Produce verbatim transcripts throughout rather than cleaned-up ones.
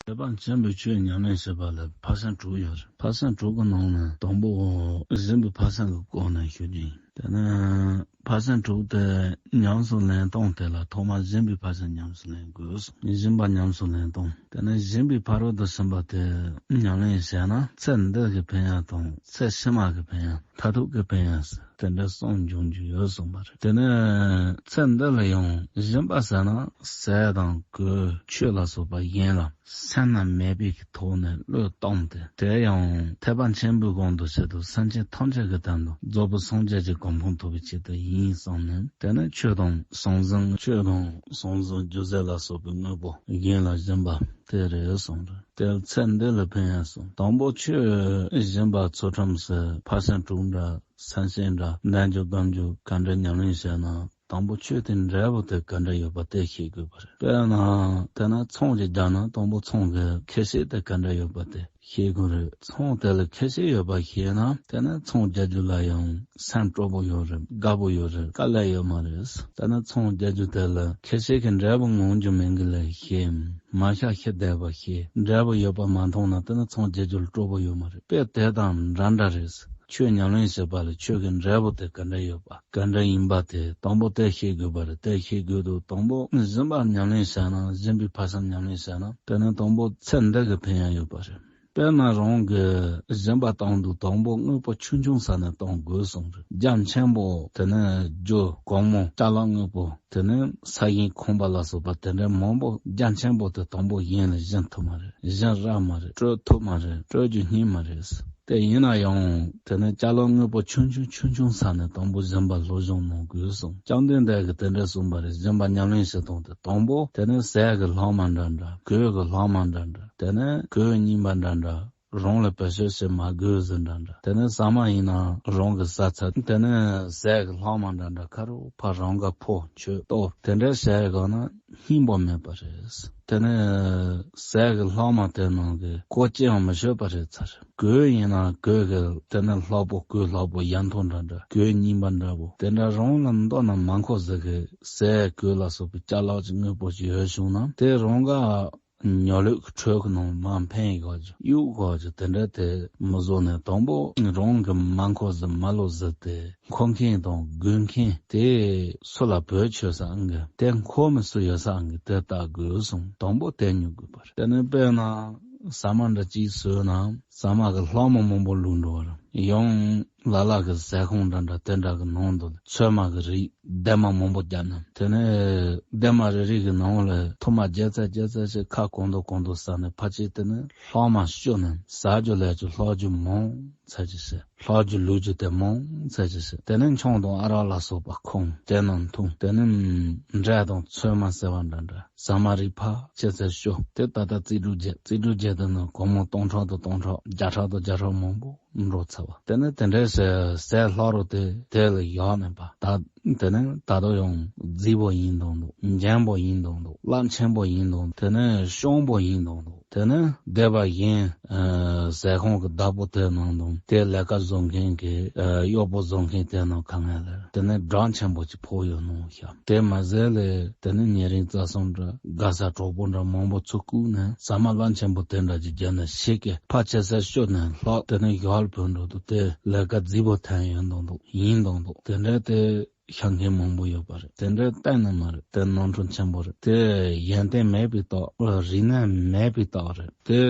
ཐེག་པ་ཆེན་པོའི་ཆོས་ཉམས་ལེན་བྱེད་པ་ལ་ཕར་ཕྱིན་དྲུག་ཡོད་རེད། ཕར་ཕྱིན་དྲུག་གི་ནང་ནས་དང་པོ་སྦྱིན་པའི་ཕར་ཕྱིན་གྱི་སྐོར་ནས་ཞུ་རྒྱུ་ཡིན། དེ་ནས་ཕར་ཕྱིན་དྲུག་དེ་ཉམས་སུ་ལེན་སྟངས་དེ་ལ་ཐོག་མར་སྦྱིན་པའི་ཕར་ཕྱིན་ཉམས་སུ་ལེན་དགོས་སོ། སྦྱིན་པ་ཉམས་སུ་ལེན་སྟངས། དེ་ནས་སྦྱིན་པའི་ཕ་རོལ་ཏུ་ཕྱིན་པ་དེ་ཉམས་ལེན་བྱས་ན་ཚེ་འདི་གི་ཕན་ཡོན་དང་ཚེ་ཕྱི་མ་གི་ཕན་ཡོན། མཐར་ཐུག་གི་ཕན་ཡོན་ཟེར་དེ་འདྲ་གསུམ་འབྱུང་རྒྱུ་ཡོད་གསུངས་པ་རེད། དེ་ནས་ཚེ་འདི་ལ་ཡང་སྦྱིན་པ་ཟེར་ན་ཟས་དང་གོས་ཆོས་ལ་སོགས་པ་གཞན་ལ་སེམས་ནང་མེད་པའི་ཐོག་ནས་བློས་བཏང་སྟེ། དེ་ཡང་ཐེག་པ་ཆེན་པོའི་དགོངས་དོན་ཆེད་དུ་སེམས་ཅན་ཐམས་ཅད་ཀྱི་དོན་དུ་རྫོགས་པའི་སངས་རྒྱས་ཀྱི་གོ་འཕང་ཐོབ་པའི་ཆེད་དུ་ཡིན་བསམ་ནས། དེ་ནས་ཆོས་དང་ཟང་ཟིང་། ཆོས་དང་ཟང་ཟིང་རྒྱུ་ཟས་ལ་སོགས་པའི་དངོས་པོ་གཞན་ལ་སྦྱིན་པ་དེ་རེད་གསུངས་རེད། དེ་ཚེ་འདི་ལ་ཕན་ཡོན་གསུངས། དང་པོ་ཆོས་སྦྱིན་པ་ཚུལ་ཁྲིམས་སུ་ཕར་ཕྱིན་དྲུག་འདྲ་སེམས་བསྐྱེད་འདྲ་བཟླས་བརྗོད་སྒོམ་བརྒྱུད་ག་འདྲ་ཉམས་ལེན་བྱས་ན། དང་པོ་ཆོས་དེ་འབྲས་བུ་དེ་ག་འདྲ་ཡོད་པ་དེ་ཤེས་དགོས་པ་རེད། དཔེར་ན་དེ་ན་ཚོང་ཅིག་རྒྱག་ན་དང་པོ་ཚོང་གི་ཁེ་བྱེད་དེ་ག་འདྲ་ཡོད་པ་དེ་ཤེས་དགོས་རེད། ཚོང་དེ་ལ་ཁེ་བྱེད་ཡོད་པ་ཤེས་ན་དེ་ན་ཚོང་རྒྱག་རྒྱུ་ལ་ཡང་སེམས་སྤྲོ་པོ་ཡོད་རེད། དགའ་པོ་ཡོད་རེད། དཀའ་ལས་ཡོད་མ་རེད། དེ་ན་ཚོང་རྒྱག་རྒྱུ་དེ་ལ་ཁེ་བྱེད་ཀྱི་འབྲས་བུ་ངོམ་རྒྱུ་མིན་གི་ལས་ཤེས། མ་ཤ་ཤི་བསྡད་པ་ཤེས། འབྲས་བུ་ཡོད་པ་མ་མཐོང་ན་དེ་ན་ཚོང་རྒྱག་རྒྱུ་ལ་སྤྲོ་པོ་ཡོད་མ་རེད། དཔེ་དེ་དང་འདྲ་འདྲ་རེད། ཆོས་ཉམས་ལེན་བྱེད་པ་ལ་ཆོས་ཀྱི་འབྲས་བུ་དེ་ག་འདྲ་ཡོད་པ། ག་འདྲ་ཡིན་པ་དེ་དང་པོ་དེ་ཤེས་དགོས་པ་རེད། དེ་ཤེས་དགོས་དུས་དང་པོ་སྦྱིན་པ་ཉམས་ལེན་བྱས་ན། སྦྱིན་པའི་ཕར་ཕྱིན་ཉམས་ལེན་བྱས་ན། དེ་ནས་དང་པོ་ཚེ་འདི་གི་ཕན་ཡོན་ཡོད་པ་རེད། དཔེར་ན་རང་གི་སྦྱིན་པ་བཏང་དུས་དང་པོ་དངོས་པོ་ཆུང་ཆུང་ས་ནས་གཏོང་དགོས་གསུངས་རེད། རྒྱ་ཆེན་པོ་དེ་ནས་རྒྱུ་གོང་མོ་ཅ་ལག་དངོས་པོ་དེ་ནས་ས་ཞིང་ཁང་པ་ལ་སོགས་པ་དེ་འདྲའི་མང་པོ་རྒྱ་ཆེན་པོ་དེ་དང་པོ་གཞན་ལ་སྦྱིན་ཐུབ་མ་རེད། སྦྱིན་རག་མ་རེད། སྤྲོད་ཐུབ་མ་རེད། སྤྲོད་རྒྱུ་རྙེད་མ་རེད། དེ་ཡིན་ན་ཡང་དེ་ནས་ཅ་ལག་དངོས་པོ་ཆུང་ཆུང་ཆུང་ཆུང་ས་ནས་དང་པོ་སྦྱིན་པ་སློབ་སྦྱོང་གནང་དགོས་གསུངས། བཅོམ་ལྡན་འདས་ཀྱིས་དེ་འདྲ་གསུངས་པ་རེད། སྦྱིན་པ་ཉམས་ལེན་བྱེད་སྟངས་དེ་དང་པོ་དེ་ནས་ཟས་ཀྱི་ལྷག་མ་འདྲ་འདྲ། གོས་ཀྱི་ལྷག་མ་འདྲ་འདྲ། དེ་ནས་གོས་རྙིང་པ་འདྲ་འདྲ། རང་ལ་བེད་སྤྱོད་བྱེད་མ་དགོས་ཟེར་འདྲ་འདྲ། དེ་ནས་ཟ་མ་ཡིན་ན་རང་གི་ཟ་ཚད། དེ་ནས་ཟས་ཀྱི་ལྷག་མ་འདྲ་འདྲ་ཁ་རུ་ཕར་རང་ག་ཕོ་མཆོད་གཏོར་དེ་འདྲ་བྱས་གོང་ན་སྙིང་པོ་མེད་པ་རེད། དེ་ནས་ཟས་ཀྱི་ལྷག་མ་དེ་ནང་གི་གོ་ཅི་ཡང་མི་ཤོད་པ་རེད་ཚར། གོས་ཡིན་ན་གོས་ཀྱི་དེ་ནས་ལྷག་པོ་གོས་ལྷག་པོ་ཡ་མཐོང་འདྲ་འདྲ། གོས་རྙིང་པ་འདྲ་པོ་དེ་འདྲ་རང་ལ་མདོར་ན་མ་མཁོ་ཟེར་གི་ཟས་གོས་ལ་སོགས་པའི་ཅ་ལག་ཅིག་དངོས་པོ་ཅིག་ཡོད་བྱུང་ན་དེ་རང་ག་ཉོ་ལུགས་ཀྱི་ཁྲོད་ཀྱི་ནང་མར་འཕེན་ཡི་གོ་ཅི་གཡུག་གོ་ཅི་དེ་འདྲ་དེ་མི་བཟོ་ནས་དང་པོ་རང་གི་མ་མཁོ་ཟིག་མ་ལོ་ཟིག་དེ་མཁོ་མཁན་དང་དགོས་མཁན་དེ་སུ་ལ་བེད་སྤྱོད་ས་ཨང་གི་དེ་མཁོ་མི་སུ་ཡོད་ས་ཨང་གི་དེ་ལྟ་དགོས་གསུངས། དང་པོ་དེ་ཉོ་དགོས་པ་རེད། དེ་ནས་དཔེར་ན་ཟ་མ་འདྲ་ཅིག་ཟོས་ན་ཟ་མ་གི་ལྷག་མ་མང་པོ་བླུགས་འགྲོ་བ་རེད། ཡང་ལ་ལ་གི་ཟས་ཁང་འདྲ་འདྲ་དེ་འདྲ་གི་ནང་དུ་ཚོད་མ་གི་རིགས་ལྡན་མ་མང་པོ་བརྒྱབ་ན། དེ་ནས་ལྡན་མ་རེ་རེ་གི་ནང་ལ་ཐུར་མ་བརྒྱབ་ཚར་བརྒྱབ་ཚར་ཞིག་ཁ་གང་དུ་གང་དུ་ཟ་ནས་ཕར་ཆེར་དེ་ནས་ལྷག་མ་བཅུག་ནས་ཟ་རྒྱུ་ལས་རྒྱུ་ལྷག་རྒྱུ་མང་ཚར་ཅིག་ཟ། ལྷག་རྒྱུ་ལུག་རྒྱུ་དེ་མང་ཚར་ཅིག་ཟ། དེ་ནས་ཆང་དང་ཨ་རག་ལ་སོགས་པ་ཁོང་དེ་ནང་འཐུང་། དེ་ནས་འབྲས་དང་ཚོད་མ་ཟེར་བ་འདྲ་འདྲ་ཟ་མ་རིགས་ཕར་ཆེར་ཟ་ཞོ་དེ་ད་ལྟ་རྩིས་འགྲུབ་བརྒྱབ། རྩིས་འགྲུབ་བརྒྱབ་དེ་ནས་སྒོར་མོ་སྟོང་ཕྲག་དང་སྟོང་ཕྲག་བརྒྱ་ཕྲག་དང་བརྒྱ་ཕྲག་མང་པོ་འགྲོ་ཚར་བ། དེ་ནས་དེ་འདྲའི་ཟས་ཟས་ལྷག་རོ་དེ་དེ་ལ་ཡག་ནས་པ་ད། དེ་ནས་ད་དུང་ཡང་རྫིག་པོ་ཡིན་མདོག་འདུག་འཇམ་པོ་ཡིན་མདོག་འདུག་རླབས་ཆེན་པོ་ཡིན་མདོག་དེ་ནས་གཤོང་པོ་ཡིན་མདོག་འདུག་དེ་ནས་སྡེ་པ་གཞན་ཟས་ཁང་གི་བདག་པོ་དེ་ནང་དུ་དེ་ལས་ཀ་བཟོ་མཁན་གྱི་གཡོག་པོ་བཟོ་མཁན་དེ་ནང་གང་ཡང་ལ་དེ་ནས་གྲངས་ཆེན་པོ་ཅིག་ཕོག་ཡོད་ནོ་ཤག་དེ་མ་ཟད་ལས་དེ་ནས་ཉེ་རིང་རྩ་གསུམ་འདྲ་དགའ་ས་གྲོགས་པོ་འདྲ་མང་པོ་ཚུར་བཀུག་ནས་ཟ་མ་རླབས་ཆེན་པོ་དེ་འདྲ་ཅིག་བརྒྱབ་ནས་ཤིག་གི་ཕར་ཆེ་ས་ཤོར་ནས་ལྷག་དེ་ནས་ཡར་བུད་འགྲོ་དུས་དེ་ལས་ཀ་རྫིག་པོ་ཐོན་ཡོད་མདོག་འདུག་ཡིན་མདོག་འདུག་དེ་འདྲ་དེ་ཤ་མཁན་མང་པོ་ཡོད་པ་རེད། དེ་འདྲ་གཏན་ནས་མ་རེད། དེ་ནོར་འཁྲུལ་ཆེན་པོ་རེད། དེ་ཡོན་ཏན་མེད་པའི་རྟགས། རིག་གནས་མེད་པའི་རྟགས་རེད། དེ་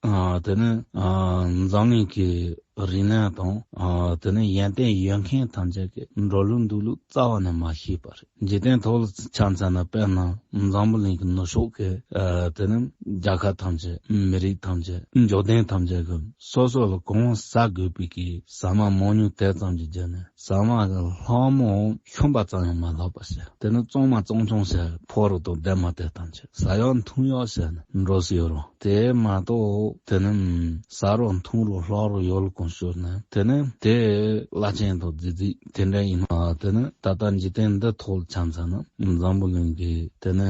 ཨ་དེ་ནི་ཨ་འཛམ་གླིང་གི་རིག་གནས་དང་ཨ་དེ་ནི་ཡོན་ཏན་ཡོད་མཁན་ཐམས་ཅད་ཀྱི་འགྲོ་ལུགས་འདུག་ལུགས་རྩ་བ་ནས་མ་ཤེས་པ་རེད། འཇིག་རྟེན་ཐོག་ལ་ཆ་མཚོན་ན་དཔེར་ན་འཛམ་བུ་གླིང་གི་ནུབ་ཕྱོགས་ཀྱི་ཨ་དེ་ནི་རྒྱལ་ཁབ་ཐམས་ཅད་མི་རིགས་ཐམས་ཅད་འབྱོར་ལྡན་ཐམས་ཅད་ཀྱི་སོ་སོ་ལ་གང་ཟ་དགོས་པའི་གི་ཟ་མ་མང་ཉུང་དེ་ཙམ་གྱི་རྒྱུ་ནས། ཟ་མ་གི་ལྷག་མོ་ཤོམ་པ་ཙམ་ཡང་མ་ལྷག་པ་བྱས། དེ་ནི་གཙང་མ་གཙང་ཆུང་བྱས་ཕོ་རུ་དང་ལྡན་མ་དེ་ཐམས་ཅད་ཟ་ཡག་འཐུང་ཡག་བྱས་ནས་འགྲོ་སྲིད་ཡོད་རུང་དེ་མ་གཏོགས་དེ་ནི་ཟ་རུང་འཐུང་རུང་ལྷག་རུང་ཡོད་ལ་གང་ཤོར་ནས་དེ་ནི་དེ་བླ་ཆེན་དང་རྫི་རྫི་དེ་འདྲ་ཡིན་ན་དེ་ནི་ད་ལྟ་འཇིག་རྟེན་འདི་ཐོག་ལ་ཆ་མཚོན་ན་འཛམ་བུ་གླིང་གི་དེ་ནི་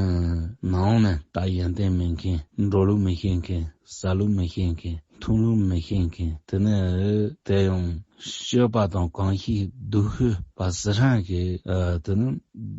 ནང་ནས་ད་ཡོན་ཏན་མེད་མཁན་འགྲོ་ལུགས་མི་ཤེས་མཁན་ཟ་ལུགས་མི་ཤེས་མཁན་འཐུང་ལུགས་མི་ཤེས་མཁན་དེ་ནི་དེ་ཡང་ སྤྱོད་པ་དང་གང་ཤེས་སྡུག་ཤོས་པ་སི་ཧྲན་གྱི་ཨ་དེ་ནི་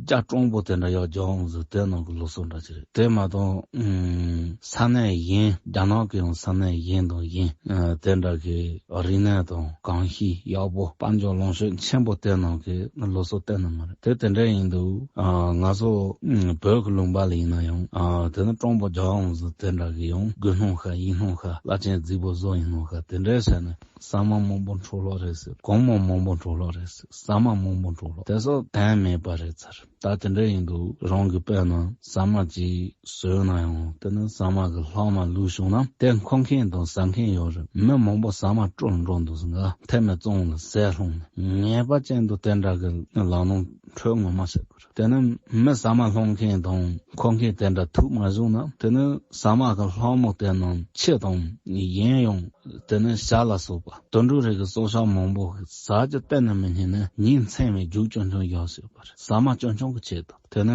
རྒྱ་སྤྲང་པོ་དེ་འདྲ་ཡག་རྒྱག་འོང་ཟིག་དེ་ནང་གི་ལུགས་སྲོལ་འདྲ་ཅིག་རེད། དེ་མ་གཏོགས་ཨུམ་ས་གནས་ཡིན། རྒྱ་ནག་གི་ཡང་ས་གནས་ཡིན་དང་ཡིན་ཨ་དེ་འདྲ་གི་རིག་གནས་དང་གང་ཤེས་ཡག་པོ་དཔལ་འབྱོར་ལོངས་སྤྱོད་ཆེན་པོ་དེ་ནང་གི་ལུགས་སྲོལ་གཏན་ནས་མ་རེད། དེ་དེ་འདྲ་ཡིན་དུས་ཨ་ང་ཚོ་ཨུམ་བོད་ཀྱི་ལུང་པ་ལ་ཡིན་ན་ཡང་ཨ་དེ་ནི་སྤྲང་པོ་རྒྱག་འོང་ཟིག་དེ་འདྲ་གི་ཡང་དགུན་སྣང་ཤར་ཡིན་སྣང་ཤར་བླ་ཆེན་རྫིག་པོ་བཟོ་ཡིན་སྣང་ཤར་དེ་འདྲ་བྱས་ནས། ཟ་མ་མང་པོ་འཕྲོ་བརླག་རེད་ཟེར། གོང་མ་མང་པོ་འཕྲོ་བརླག་རེད་ཟེར། ཟ་མ་མང་པོ་འཕྲོ་བརླག་དེ་སོགས་དོན་མེད་པ་རེད་ཚར། ད་དེ་འདྲ་ཡིན་དུས་རང་གི་དཔེར་ན་ཟ་མ་ཅིག་ཟོས་ན་ཡང་དེ་ནི་ཟ་མ་གི་ལྷག་མ་བླུགས་བྱུང་ན་དེ་འཁུར་མཁན་དང་ཟ་མཁན་ཡོད་རེད། མི་མང་པོ་ཟ་མ་དཀྲོལ་འགྲོ་འདུག་ཟེར། ང་ཐེ་མེ་བཙོང་ལ་ཟས་སློང་ནས་ངེས་པ་ཅན་དུ་དེ་འདྲ་གི་ལག་ནང་འཕྲོད་ངོ་མ་བྱེད་དགོས་རེད། དེ་ནི་མི་ཟ་མ་སློང་མཁན་དང་འཁུར་མཁན་དེ་འདྲ་ཐུག་མ་བྱུང་ན་དེ་ནི་ཟ་མ་གི་ལྷག་མ་དེ་ནང་ཁྱི་དང་ཡན་ཡང་། དེ་ནས་བྱ་ལ་སོགས་པ་དུད་འགྲོ་རིགས་ཀྱི་སྲོག་ཆགས་མང་པོ་ཟ་རྒྱུ་གཏན་ནས་མི་ཉན་ནས་ཉིན་མཚན་མེད་རྒྱུག་ཆུང་ཆུང་བཞག་ཟེར་བ་རེད། ཟ་མ་ཆུང་ཆུང་གི་ཆེད་དུ། དེ་ནས་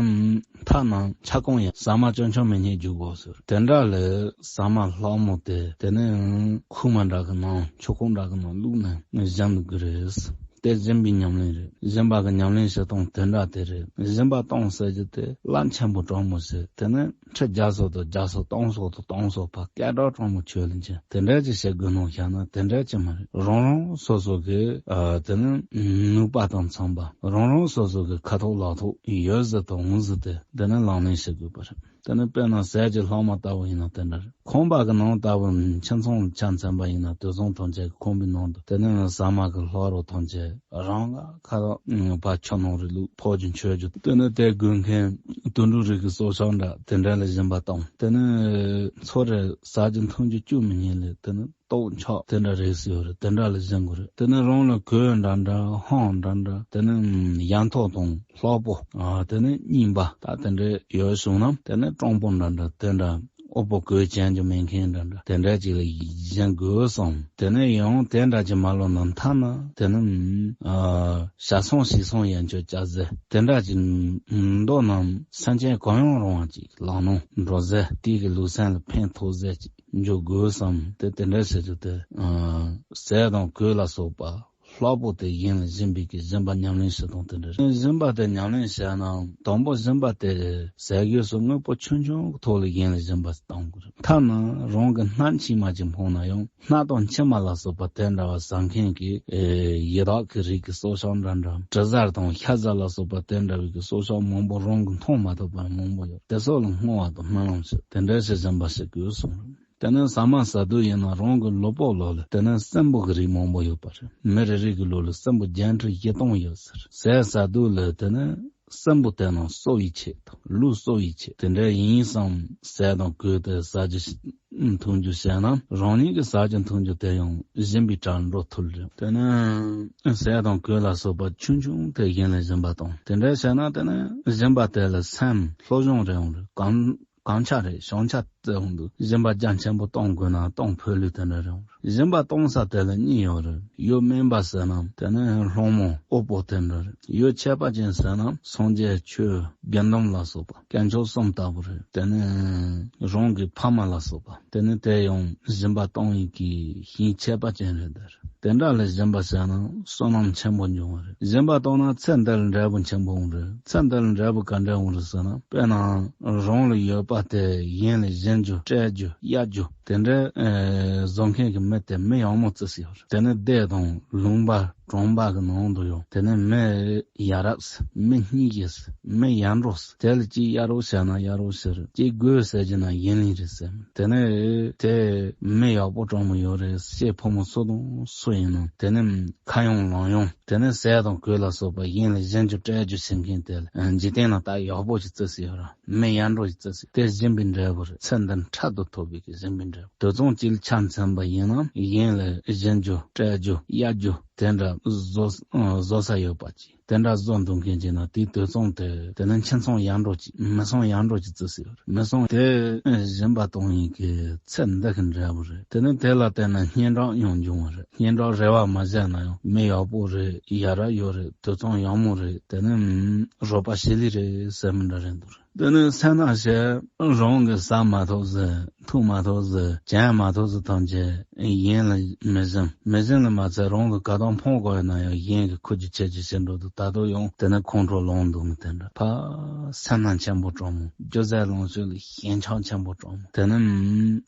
མཐའ་ན་ཆ་གང་ཡང་ཟ་མ་ཆུང་ཆུང་མི་ཉན་རྒྱུག་དགོས་ཟེར། དེ་འདྲ་ལས་ཟ་མ་ལྷག་མོ་དེ་དེ་ནས་ཁུག་མ་འདྲ་གི་ནང་ཆུ་ཁུང་འདྲ་གི་ནང་བླུགས་ནས་བཞེངས་དགོས་རེད། དེ་སྦྱིན་པའི་ཉམས་ལེན་རེད། སྦྱིན་པ་གི་ཉམས་ལེན་བྱེད་སྟངས་དེ་འདྲ་དེ་རེད། སྦྱིན་པ་གཏོང་ཟེར་རྒྱུ་དེ་རླབས་ཆེན་པོ་དྲང་མོ་ཟེར། དེ་ནས་ཁྲི་བརྒྱ་སོགས་དང་བརྒྱ་སོགས་སྟོང་སོགས་དང་སྟོང་སོགས་པ་སྐད་གྲགས་དྲང་མོ་ཆོས་ལ་འཇལ། དེ་འདྲ་ཅིག་བྱེད་དགོས་ནོ་བཞག་ན་དེ་འདྲ་ཅིག་མ་རེད། རང་རང་སོ་སོ་གི་ཨ་དེ་ནི་ནུས་པ་དང་འཚམ་པ་རང་རང་སོ་སོ་གི་ཁ་ཐོག་ལག་ཐོག་ཡོད་ཟེར་དང་འོང་ཟེར་དེ་དེ་ནི་ལག་ལེན་བྱེད་དགོས་པ་རེད། དེ་ནི་དཔེར་ན་ཟས་ཀྱི་ལྷག་མ་ལྟ་བུ་ཡིན་ན་དེ་འདྲ་རེད། ཁང་པ་གི་ནང་ལྟ་བུ་ཁྱིམ་ཚང་ལ་ཆ་མཚོན་པ་ཡིན་ན་དུད་ཚང་ཐམས་ཅད་ཀྱི་ཁང་པའི་ནང་དུ་དེ་ནི་ཟ་མ་གི་ལྷག་རོ་ཐམས་ཅད་རང་ལ་ཁ་ཐོག་ཕ་ཆུ་ནང་རི་ལུག་ཕོག་རྒྱུ་མཆོད་རྒྱུ་དེ་ནི་དེ་དགོས་མཁན་དུད་འགྲོ་རིགས་ཀྱི་སྲོག་ཆགས་འདྲ་དེ་འདྲ་ལ་སྦྱིན་པ་བཏང་། དེ་ནི་ཚོ་རེ་ཟ་རྒྱུ་འཐུང་རྒྱུ་བཅུ་མི་ཉན་ལེ་དེ་ནི་ལྟོགས་འཁྱག་དེ་འདྲ་རེད་ཟེར་ཡོད་རེད། དེ་འདྲ་ལ་སྦྱིན་དགོས་རེད། དེ་ནི་རང་ལ་གོས་འདྲ་འདྲ་ཧང་འདྲ་འདྲ་དེ་ནི་ཡང་ཐོག་དང་ལྷག་པོ་ཨ་དེ་ནི་རྙིང་པ་ད་དེ་འདྲ་ཡོད་བྱུང་ན་དེ་ནི་སྤྲང་པོ་འདྲ་འདྲ་དེ་འདྲ། དབུལ་པོ་གོས་ཅན་གྱི་མེད་མཁན་འདྲ་འདྲ་དེ་འདྲ་ཅིག་ལ་སྦྱིན་དགོས་བསམ། དེ་ནས་ཡང་དེ་འདྲ་ཅིག་མ་ལོན་ན་མཐའ་ན་དེ་ནི་ཨ་ཞག་སོང་ཞིག་སོང་ཡན་ཆོད་བྱ་ཟེར་དེ་འདྲ་ཅིག་མདོ་རྣམས་སེམས་ཅན་གང་ཡང་རུང་བ་ཅིག་ལག་ནང་འགྲོ་ཟེར་དེ་གི་ལུགས་སེམས་ལ་ཕན་ཐོགས་ཟེར་ཅིག་འཇུག་དགོས་བསམ། དེ་དེ་འདྲ་ཟེར་རྒྱུ་དེ་ཨ་ཟས་དང་གོས་ལ་སོགས་པ། ལྷག་པོ་དེ་གཞན་ལ་སྦྱིན་པའི་གི་སྦྱིན་པ་ཉམས་ལེན་བྱེད་སྟངས་དེ་འདྲ་རེད། སྦྱིན་པ་དེ་ཉམས་ལེན་བྱས་ན་དང་པོ་སྦྱིན་པ་དེ་ཟས་གོས་སོགས་དངོས་པོ་ཆུང་ཆུང་གི་ཐོག་ལ་གཞན་ལ་སྦྱིན་པ་གཏང་དགོས་རེད། ཐ་ན་རང་གི་སྣ་མཆིལ་མ་ཅིག་འཕངས་ན་ཡང་སྣ་དང་མཆིལ་མ་ལ་སོགས་པ་དེ་འདྲ་བ་ཟ་མཁན་གྱི་ཡི་དྭགས་ཀྱི་རིགས་ཀྱི་སྲོག་ཆགས་འདྲ་འདྲ་དྲི་ཟ་དང་ཤ་ཟ་ལ་སོགས་པ་དེ་འདྲ་བའི་གི་སྲོག་ཆགས་མང་པོ་རང་གིས་མཐོང་མ་ཐུབ་པ་མང་པོ་ཡོད། དེ་སོགས་ལ་བསྔོ་བ་དང་སྨོན་ལམ་བྱེད་དེ་འདྲ་ཞིག་སྦྱིན་པ་བྱེད་དགོས་གསུངས་རེད། དེ་ནས་ཟ་མ་ཟ་དུས་ཡིན་ན་རང་གི་ལུས་པོ་ལོ་ལ་དེ་ནས་སྲིན་པོ་གི་རིགས་མང་པོ་ཡོད་པ་རེད། མི་རེ་རེ་གི་ལོ་ལ་སྲིན་པོ་བརྒྱད་ཁྲི་བཞི་སྟོང་ཡོད་ཟེར། ཟས་ཟ་དུས་ལ་དེ་ནས་སྲིན་པོ་དེ་རྣམས་གསོ་བའི་ཆེད་དུ་ལུས་གསོ་བའི་ཆེད་དེ་འདྲ་ཡིན་བསམ། ཟས་དང་གོས་དེ་ཟ་རྒྱུ་འཐུང་རྒྱུ་བྱས་ན་རང་ཉིད་ཀྱི་ཟ་རྒྱུ་འཐུང་རྒྱུ་དེ་ཡང་སྦྱིན་པའི་གྲལ་འགྲོ་ཐུབ་རེད། དེ་ནས་ཟས་དང་གོས་ལ་སོགས་པ་ཆུང་ཆུང་དེ་གཞན་ལ་སྦྱིན་པ་བཏང་དེ་འདྲ་བྱས་ན་དེ་ནས་སྦྱིན་པ་དེ་ལ་སེམས་བློ་སྦྱོང་རེ་ཡོང་རེད། གང་གང་ཆ་རེད་བྱང་ཆ་བཙལ་འོང་འདུག་སྦྱིན་པ་རྒྱ་ཆེན་པོ་གཏོང་དགོས་ན་གཏོང་ཕོད་ལུས་དེ་འདྲ་རེད། སྦྱིན་པ་གཏོང་ས་དེ་ལ་གཉིས་ཡོད་རེད། ཡུལ་དམན་པ་ཟེར་ན་དེ་ནི་སློང་མོ་དབུལ་པོ་དེ་འདྲ་རེད། ཡུལ་ཆད་པ་ཅན་ཟེར་ན་སངས་རྒྱས་ཆོས་དགེ་འདུན་ལ་སོགས་པ་དཀོན་མཆོག་གསུམ་ལྟ་བུ་རེད། དེ་ནི་རང་གི་ཕ་མ་ལ་སོགས་པ་དེ་ནི་དེ་ཡང་སྦྱིན་པ་གཏོང་ཡིན་གྱི་ཞིང་ཆད་པ་ཅན་རེད་དེ་རེད། དེ་འདྲ་ལ་སྦྱིན་པ་བྱས་ན་བསོད་ནམས་ཆེན་པོ་འབྱུང་བ་རེད། སྦྱིན་པ་བཏང་ན་ཚེ་འདི་ལ་འབྲས་བུ་ཆེན་པོ་འོང་རེད། ཚེ་འདི་ལ་འབྲས་བུ་ག་འདྲ་འོང་རེད་ཟེར་ན། དཔེར་ན་རང་ལ་ཡོད་པ་དེ་གཞན་ལ་སྦྱིན་རྒྱུ་སྤྲད་རྒྱུ་གཡར་རྒྱུ་དེ་འདྲ་ཨེ་བཟོ་མཁན་གྱི་མི་དེ་མི་ཡག་མོ་བརྩི་སྲིད་ཡོད་རེད། དེ་ནི་སྡེ་དང་ལུང་པ་གྲོང་པ་གི་ནང་དུ་ཡང་དེ་ནི་མི་ཡ་རབས་མི་སྙིང་རྗེ་མི་ཡར་འགྲོ་དེ་ལ་ཅིག་གཡར་རོགས་བྱས་ན་གཡར་རོགས་ཟེར། ཅིག་དགོས་ཟེར་གྱི་ན་ཡིན་ལིང་རེད་ཟེར། དེ་ནས་དེ་མི་ཡག་པོ་གྲོང་མི་ཡོད་རེད། སྐྱེས་ཕོ་མོ་སུ་དང་སུ་ཡིན་ན་དེ་ནི་ཁ་ཡོང་ལག་ཡོང་དེ་ནི་ཟས་དང་གོས་ལ་སོགས་པ་གཞན་ལ་སྦྱིན་རྒྱུ་སྤྲད་རྒྱུ་བྱེད་མཁན་དེ་ལ་འཇིག་རྟེན་ན་ད་ཡག་པོ་ཞིག་བརྩི་སྲིད་ཡོད་ར། མི་ཡར་འགྲོ་ཞིག་བརྩི་སྲིད། དེ་སྦྱིན་པའི་འབྲས་བུ་རེད། ཚེ་འདི་འཕྲལ་དུ་ཐོབ་པའི་གི་སྦྱིན་པའི་འབྲས་བུ། དུད་ཚང་གཅིག་ལ་ཆ་མཚོན་པ་ཡིན་ན་གཞན་ལ་སྦྱིན་རྒྱུ་སྤྲད་རྒྱུ་གཡར་རྒྱུ་དེ་འདྲ་བཟོ་བཟོ་ས་ཡོད་པ་ཅིག་དེ་འདྲ་བཟོ་འདུག་མཁན་ཅིག་ན་དེའི་དུས་མཚུངས་དེ་དེ་ནི་ཁྱིམ་ཚང་ཡར་འགྲོ་ཅིག་མི་ཚང་ཡར་འགྲོ་ཅིག་བརྩི་སྲིད་ཡོད་རེད། མི་ཚང་དེ་སྦྱིན་པ་གཏོང་ཡིན་གི་ཚེ་འདི་གི་འབྲས་བུ་རེད། དེ་ནི་དེ་ལ་བརྟེན་ནས་སྙན་གྲགས་ཡང་འབྱུང་བ་རེད། སྙན་གྲགས་རེ་བ་མ་བྱས་ན་ཡང་མི་ཡག་པོ་རེད། ཡ་རབས་ཡོད་རེད། དུད་ཚང་ཡག་མོ་རེད། དེ་ནི་རོགས་པ་ཞི་ལི་རེད་ཟེར་མི་འདྲ་རེད་འདུག་རེད། དེ་ནི་སེམས་ནང་བཞིན་རང་གི་ཟ་མ་ཐུབ་ཟེར། འཐུང་མ་ཐུབ་ཟེར། གྱོན་མ་ཐུབ་ཟེར་ཐམས་ཅད་གཞན་ལ་མི་སྦྱིན། མི་སྦྱིན་ལ་མ་ཚད་རང་གི་དགའ་སྟོན་ཕོག་དགོས་ན་ཡང་གཞན་གྱི་ཁུར་གྱིས་ཁྱེར་གྱིས་ཕྱིན་འགྲོ་འདུག་ད་དུང་ཡང་དེ་ནི་ཁོང་ཁྲོ་ལངས་འདུག་མི་དེ་འདྲ་ཕ་སེམས་ནང་ཆེན་པོ་གྲོགས་མོ། སྒྱུ་རྩལ་ལོངས་སྤྱོད་ལ་ཞེན་ཆགས་ཆེན་པོ་གྲོགས་མོ། དེ་ནི་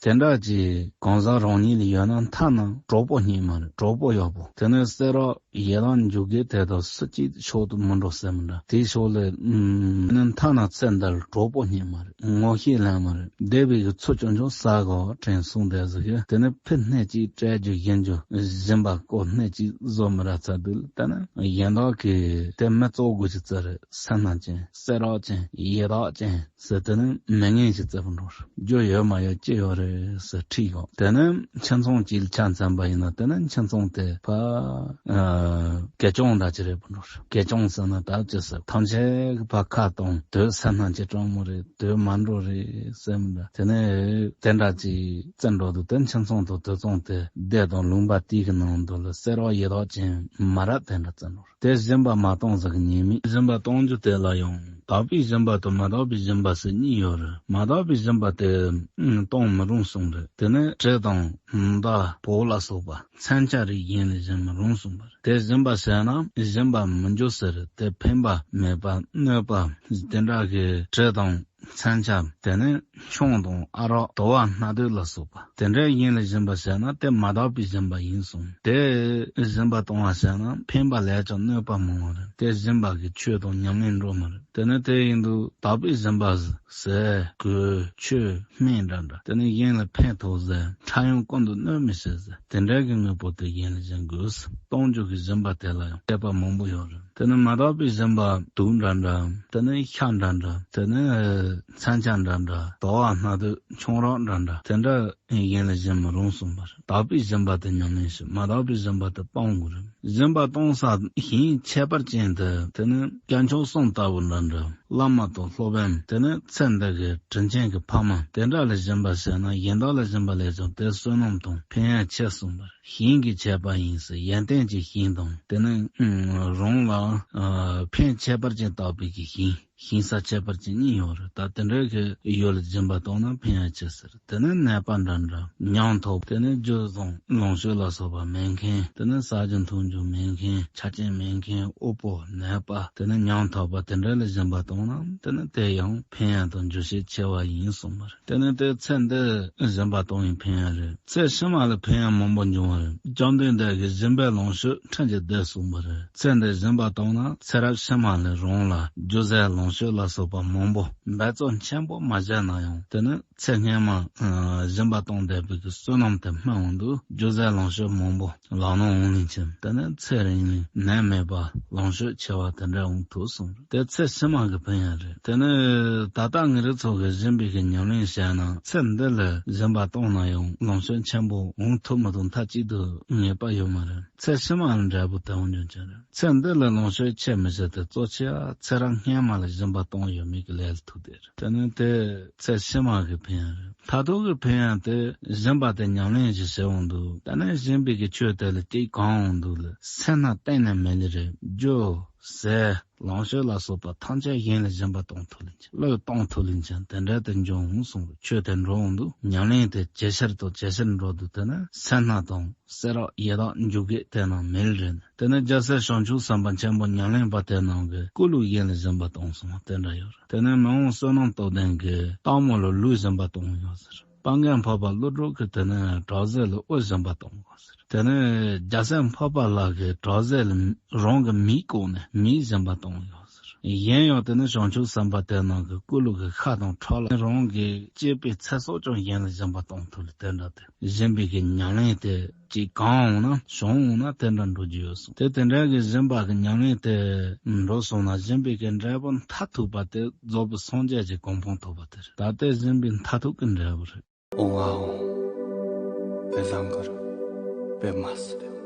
དེ་འདྲ་ཅིག་གང་ཟག་རང་ཉིད་ལ་ཡོད་ན་མཐའ་ན་གྲོགས་པོ་རྙེད་མ་རེད། གྲོགས་པོ་ཡག་པོ། དེ་ནི་སེ་ར་ཡི་དྭགས་འཇུག་གི་དེ་དག་སུ་གཅིག་ཕྱོགས་དུ་མི་འགྲོ་ཟེར་མི་འདྲ། དེའི་ཕྱོགས་ལ་ཨུམ། ནི་མཐའ་ན་ཚེ་འདིར་གྲོགས་པོ་རྙེད་མ་རེད། ངོ་ཤེས་ལེན་མ་རེད། འདས་པའི་གི་ཚོ་ཆུང་ཆུང་ཟ་གོ་དྲན་གསུངས་བསྡད་ཟིག་གི་དེ་ནི་ཕི་སྣེ་གཅིག་སྤྲད་རྒྱུ་ཡིན་རྒྱུ་སྦྱིན་པ་ཀོ་སྣེ་གཅིག་བཟོ་མི་ར་ཚ་དུས་ལ་ད་ནི་ཡིན་དག་གི་དེ་མི་གཙོ་དགོས་ཀྱི་ཙི་རེད། སེམས་ནང་ཅན་སེ་ར་ཅན་ཡི་དྭགས་ཅན། ཟེར་དེ་ནི་མི་ངན་ཞིག་བརྩི་བར་འགྲོ་རེད། རྒྱུ་ཡོད་མ་ཡོད་ཅི་ཡོད་རེད་ཟེར་ཁྲིད་ཡོང་། དེ་ནི་ཁྱིམ་ཚང་གཅིག་ལ་ཆ་མཚོན་པ་ཡིན་ན་དེ་ནི་ཁྱིམ་ཚང་དེ་ཕ་ཨ་གད་རྒྱངས་འདྲ་ཅིག་རེད་བར་འགྲོ་རེད། གད་རྒྱངས་ཟེར་ན་ད་ཅི་ཟེར་ཐམས་ཅད་ཀྱི་ཕ་ཁ་གཏོང་དུས་སེམས་ནང་ཅི་སྤྲང་མོ་རེད། དུས་མ་འགྲོ་རེད་ཟེར་མི་འདྲ། དེ་ནི་དེ་འདྲ་ཅིག་བརྩི་འགྲོ་འདུག་དེ་ཁྱིམ་ཚང་དང་དུད་ཚང་དེ་སྡེ་དང་ལུང་པ་དེའི་གི་ནང་དུ་ལ་སེ་ར་ཡི་དྭགས་ཅན་མ་རབས་དེ་འདྲ་བརྩི་འགྲོ་རེད། དེ་སྦྱིན་པ་མ་གཏོང་ཟེར་གི་ཉེས་དམིགས། སྦྱིན་པ་གཏོང་རྒྱུ་དེ་ལ་ཡང་དག་པའི་སྦྱིན་པ་དང་མ་དག་པའི་སྦྱིན་པ་ཟེར་གཉིས་ཡོད་རེད། མ་དག་པའི་སྦྱིན་པ་དེ་ཨུམ་གཏོང་མི་རུང་གསུངས་རེད། དེ་ནི་དྲི་དང་མདའ་བོ་ལ་སོགས་པ་མཚོན་ཆ་རིགས་གཞན་ལ་སྦྱིན་མི་རུང་གསུངས་པ་རེད། དེ་སྦྱིན་པ་བྱས་ན་སྦྱིན་པ་མི་འགྱུར་ཟེར་རེད། དེ་འཕེན་པ་མེད་པ་གནོད་པ་དེ་འདྲ་གི་དྲི་དང་མཚོན་ཆ་དེ་ནི་ཆང་དང་ཨ་རག་དུ་བ་སྣ་དུད་ལ་སོགས་པ་དེ་འདྲའི་ཡིན་ལ་སྦྱིན་པ་བྱས་ན་དེ་མ་དག་པའི་སྦྱིན་པ་ཡིན་གསུངས། དེ་སྦྱིན་པ་གཏོང་བ་བྱས་ན་འཕེན་པ་ལས་ཀྱང་གནོད་པ་མང་བ་རེད། དེ་སྦྱིན་པ་གི་ཆོས་དང་ཉམས་ལེན་འགྲོ་མི་རེད། དེ་ནི་དེ་ཡིན་དུས་དག་པའི་སྦྱིན་པ་ཟས་གོས་ཆོས་སྨན་འདྲ་འདྲ་དེ་ནི་གཞན་ལ་ཕན་ཐོགས་ཟེར་ཕྲ་ཡང་ཀུན་ཏུ་གནོད་མི་བྱེད་ཟེར་དེ་འདྲའི་གི་དངོས་པོ་དེ་གཞན་ལ་སྦྱིན་དགོས། གཏོང་རྒྱུ་གི་སྦྱིན་པ་དེ་ལ་ཡང་དཔྱད་པ་མང་པོ་ཡོད་རེད། དེ་ནི་མ་དག་པའི་སྦྱིན་པ་དུག་འདྲ་འདྲ་དེ་ནི་ཤ་འདྲ་འདྲ་དེ་ནི་མཚོན་ཆ་འདྲ་འདྲ་དུ་བ་སྣ་དུད་ཆང་རག་འདྲ་འདྲ་དེ་འདྲ་གཞན་ལ་སྦྱིན་མི་རུང་གསུངས་པ་རེད། དག་པའི་སྦྱིན་པ་དེ་ཉམས་ལེན་བྱེད། མ་དག་པའི་སྦྱིན་པ་དེ་སྤང་དགོས་རེད། སྦྱིན་པ་གཏོང་ས་ཞིང་ཁྱད་པར་ཅན་དེ་དེ་ནི་སྐྱབས་མཆོག་གསུམ་ལྟ་བུ་འདྲ་འདྲ་བླ་མ་དང་སློབ་དཔོན་དེ་ནི་ཚེ་འདི་གི་དྲིན་ཅན་གྱི་ཕ་མ་དེ་འདྲ་ལ་སྦྱིན་པ་བྱས་ན་གཞན་དག་ལ་སྦྱིན་པ་ལས་ཀྱང་དེ་བསོད་ནམས་དང་ཕན་ཡག་ཆེ་གསུངས་པ་རེད། ཞིང་གི་ཁྱད་པར་ཡིན་ཟེར་ཡོན་ཏན་གྱི་ཞིང་དང་དེ་ནི་རང་ལ་ཕན་ཁྱད་པར་ཅན་བཏགས་པའི་གི་ཞིང་། ཞིང་ས་ཁྱད་པར་ཅན་གཉིས་ཡོད་རེད། ད་དེ་འདྲའི་གི་ཡུལ་ལ་སྦྱིན་པ་གཏོང་ན་ཕན་ཡག་ཆེ་ཟེར། དེ་ནི་ནད་པ་འདྲ་འདྲ་མྱང་ཐོབ། དེ་ནི་རྒྱུ་གཟུངས་ལོངས་སྤྱོད་ལ་སོགས་པ་མེད་མཁན། དེ་ནི་ཟ་རྒྱུ་འཐུང་རྒྱུ་མེད་མཁན། ཆ་རྐྱེན་མེད་མཁན། དབུལ་པོ་ནད་པ། དེ་ནི་མྱང་ཐོབ་པ་དེ་འདྲ་ལ་སྦྱིན་པ་གཏོང་ན་དེ་ནི་དེ་ཡང་ཕན་ཡག་དང་འགྱུར་ཤས་ཆེ་བ་ཡིན་གསུངས་པ་རེད། དེ་ནི་དེ་ཚེ་འདི་སྦྱིན་པ་གཏོང་ཡིན་ཕན་ཡག་རེད། ཚེ་ཕྱི་མ་ལ་ཕན་ཡག་མང་པོ་འབྱུང་བ་རེད། བཅོམ་ལྡན་འདས་ཀྱིས་སྦྱིན་པའི་ལོངས་སྤྱོད་ཕྲིན་གྱིས་བདེ་གསུངས་པ་རེད། ཚེ་འདི་སྦྱིན་པ་གཏོང་ན་ཚེ་རབས་ཕྱི་མ་ལ་རང་ལ་རྒྱུ་ཟས་ལོངས་སྤྱོད་ལ་སོགས་པ་མང་པོ་འབད་རྩོལ་ཆེན་པོ་མ་བྱས་ན་ཡང་དེ་ནི་ཚེ་སྔན་མ་ཨ་སྦྱིན་པ་གཏོང་བསྡད་པའི་གི་བསོད་ནམས་དེ་སྨིན་འོང་དུས་རྒྱུ་ཟས་ལོངས་སྤྱོད་མང་པོ་ལག་ནང་འོང་ལིང་ཆེན། དེ་ནི་ཚེ་རིང་ལིང་ནད་མེད་པ་ལོངས་སྤྱོད་ཆེ་བ་དེ་འདྲ་འོང་ཐུབ་གསུངས་རེད། དེ་ཚེ་ཕྱི་མ་གི་ཕན་ཡག་རེད། དེ་ནི་ད་ལྟ་ང་རང་ཚོ་གི་སྦྱིན་པའི་གི་ཉམས་ལེན་བྱས་ན་ཚེ་འདི་ལ་སྦྱིན་པ་གཏོང་ན་ཡང་ལོངས་སྤྱོད་ཆེན་པོ་འོང་ཐུབ་མི་ཐུབ་མཐའ་གཅིག་ཏུ་ངེས་པ་ཡོད་མ་རེད། ཚེ་ཕྱི་མ་ལ་འབྲས་བུ་དེ་འོང་རྒྱུ་ཅན་རེད། ཚེ་འདི་ལ་ལོངས་སྤྱོད་ཆེ་མི་ཆེ་དེ་གཙོ་ཆེ་བ་ཚེ་རབས་སྔན་མ་ལ་སྦྱིན་པ་གཏོང་ཡོད་མེད་ཀྱི་ལས་ལ་ཐུག་བསྡད་རེད། དེ་ནི་དེ་ཚེ་ཕྱི་མ་གི་ཕན་ཡག་རེད། མཐར་ཐུག་གི་ཕན་ཡག་དེ་སྦྱིན་པ་དེ་ཉམས་ལེན་ཞིག་བྱེད་འོང་དུས་ད་ནི་སྦྱིན་པའི་གི་ཆོས་དེ་ལ་དེ་གང་འོང་དུས་ལ་སེམས་ནང་གཏན་ནས་མེད་ལེ་རེད། རྒྱུ་ཟས་ལོངས་སྤྱོད་ལ་སོགས་པ་ཐམས་ཅད་གཞན་ལ་སྦྱིན་པ་གཏོང་ཐུབ་ལེ་ཆ་བློས་གཏོང་ཐུབ་ལེ་ཆ་དེ་འདྲ་དེ་འབྱུང་འོང་གསུངས་པའི་ཆོས་དེ་འགྲོ་འོང་དུས་ཉམས་ལེན་དེ་ཇེ་ཆེར་དང་ཇེ་ཆེར་འགྲོ་དུས་དེ་ནི་སེམས་ནང་དང་སེ་ར་ཡི་དྭགས་འཇུག་གི་དེ་ནང་མེད་རེད། དེ་ནི་རྒྱལ་སྲས་བྱང་ཆུབ་སེམས་དཔའ་ཆེན་པོ་ཉམས་ལེན་པ་དེ་ནང་གི་སྐུ་ལུས་གཞན་ལ་སྦྱིན་པ་གཏོང་གསུངས་པ་དེ་འདྲ་ཡོད་རེད། དེ་ནི་མི་དབང་བསོད་ནམས་སྟོབས་ལྡན་གྱི་སྟག་མོ་ལ་ལུས་སྦྱིན་པ་གཏོང་ཡོད་ཟེར། དཔལ་མགོན་འཕགས་པ་ཀླུ་སྒྲུབ་ཀྱི་དེ་ནི་དྲག་རྫས་ལ་དབུ་སྦྱིན་པ་གཏོང་དགོས་ཟེར། དེ་ནི་རྒྱལ་སྲས་འཕགས་པ་ལྷ་གི་དྲག་རྫས་ལ་རང་གི་མིག་བཀོག་ནས་མིག་སྦྱིན་པ་གཏོང་ཡོད་ཟེར། གཞན་ཡང་དེ་ནི་བྱང་ཆུབ་སེམས་དཔའ་དེ་ནང་གི་སྐུ་ལུས་ཀྱི་ཤ་དང་ཁྲག་ལ་རང་གི་གཅེས་པའི་ཚེ་སྲོག་ཀྱང་གཞན་ལ་སྦྱིན་པ་གཏོང་ཐུབ་ལ་དེ་འདྲ་དེ་སྦྱིན་པའི་གི་ཉམས་ལེན་དེ་ཅིག་གང་འོང་ན་བྱུང་འོང་ན་དེ་འདྲ་འགྲོ་རྒྱུ་ཡོད་གསུངས། དེ་དེ་འདྲ་གི་སྦྱིན་པ་གི་ཉམས་ལེན་དེ་འགྲོ་སོང་ན་སྦྱིན་པའི་གི་འབྲས་བུ་མཐར་ཐུག་པ་དེ་རྫོགས་པའི་སངས་རྒྱས་ཀྱི་གོ་འཕང་ཐོབ་པ་དེ་རེད། ད་ལྟའི་སྦྱིན་པའི་མཐར་ཐུག་གི་འབྲས་བུ་རེད། ཨོ་ཝའོ། བེ་བཟང་གུར། བེ་མ་སི།